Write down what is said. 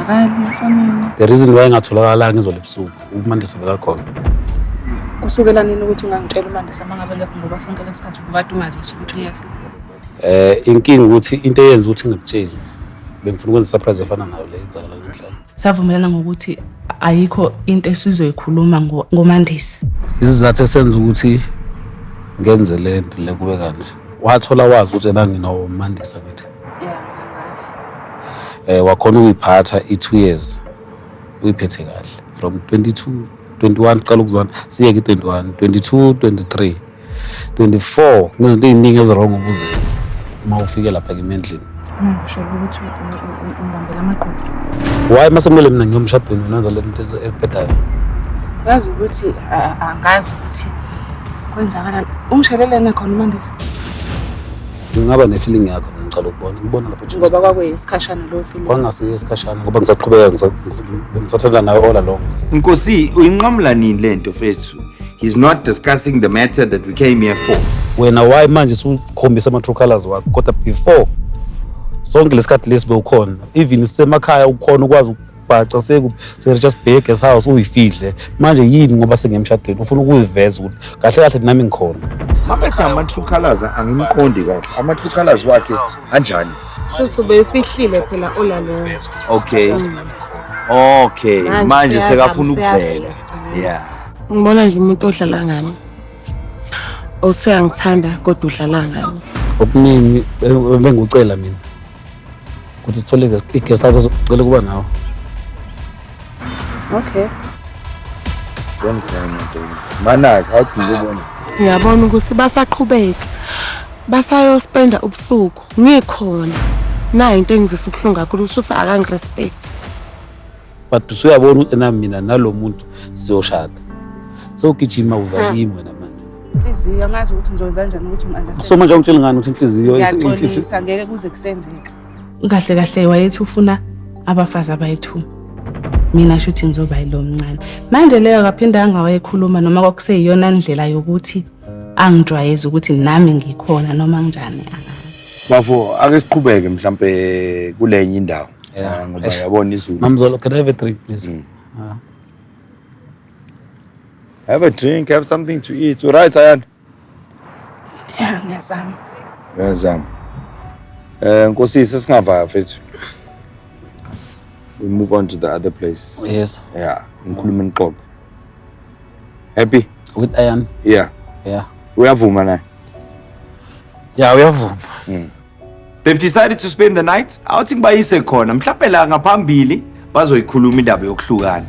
Akatholakali efonini. The reason why engatholakalanga izolo ebusuku uMandisa bekakhona. Kusukela nini ukuthi ungangitshela uMandisa uma ngabe ngekho, ngoba sonke lesikhathi ubukade ungazisi ukuthi uyeza? Inkinga ukuthi into eyenza ukuthi ngingakutsheli, bengifuna ukwenza surprise efana nayo le enzakala namhlanje. Savumelana ngokuthi ayikho into esizoyikhuluma ngoMandisa. Isizathu esenza ukuthi ngenze le nto le kube kanje, wathola wazi ukuthi ena nginoMandisa, ngithi Ya, ngazi. Wakhona ukuyiphatha i-2 years, uyiphethe kahle from 22, 21 qala ukuzwana, siyeke i-21, 22, 23, 24. Kunezinto ey'ningi ezi-wrong obuzenza uma ufike lapha kimi endlini. Manje usho ukuthi ungibambela amagqubu. Why mase kumele mina ngiyomshadweni, wena wenza le nto ebhedayo? Yazi ukuthi angazi ukuthi kwenzakalani. Ungishelelene khona uMandisa? Ngingaba ne-feeling yakho ngicala ukubona, ngibona lapho nje. Ngoba kwakuyisikhashana leyo feeling. Kwangasiyo isikhashana, ngoba ngisaqhubeka bengisathandana nawe all along. Nkosi, uyinqamula nini lento, fethu? He's not discussing the matter that we came here for. Wena why manje sukhombisa ama-true colors wakho, kodwa before sonke lesikhathi lesi bewukhona, even sisemakhaya ukhona, ukwazi ukubhaca se-Richards Bay guest house uyifihle? Manje yini ngoba sengemshadweni ufuna ukuyiveza ukuthi kahle kahle nami ngikhona? Abethi ama-true colors, angimqondi kahle. Ama-true colors wakhe anjani? Futhi ubeyifihlile phela olalowo. Okay, Manje manje seyazama, sekafuna ukuvela. Yeah. Ngibona nje umuntu odlala ngami. Osuyangithanda kodwa udlala ngami. Okuningi bengucela mina ukuthi sithole i-guest house, cela ukuba nawe. Okay. Manake, awuthi ngikubona. Ngiyabona ukuthi basaqhubeka. Basayospenda ubusuku ngikhona. Nayi into engizwisa ubuhlungu kakhulu, usho ukuthi akangi-respect. But usuyabona ukuthi ena mina nalo muntu siyoshada, sewugijima uza kimi wena manje. Inhliziyo, angazi ukuthi ngizokwenza kanjani ukuthi ungi-understand. So manje awungitsheli ngani ukuthi inhliziyo Ngiyaxolisa, ngeke kuze kusenzeka. Kahle kahle wayethi ufuna abafazi abayi-two. Mina shuthi ngizoba yilo mncane. Manje leyo akaphinde angawayekhuluma noma kwakuseyiyona ndlela yokuthi angijwayeze ukuthi nami ngikhona noma nginjani, angazi. Bafo, ake siqhubeke mhlambe kulenye indawo. Yeah. Ah, ngoba Eish. yabona izulu. Mamzolo, can I have a drink, please? Ah. Have a drink, have something to eat. All right, Ayanda? Ya, ngiyazama. Uyazama. Nkosi, sesingavaya, mfethu. We move on to the other place. Yes. Yeah, ngikhuluma nixoxe. Happy? With Ayan? Yeah. Yeah. Uyavuma naye? Yeah, uyavuma. They've decided to spend the night. Awuthi ngibayise khona. Mhlawumbe la ngaphambili bazoyikhuluma indaba yokuhlukana.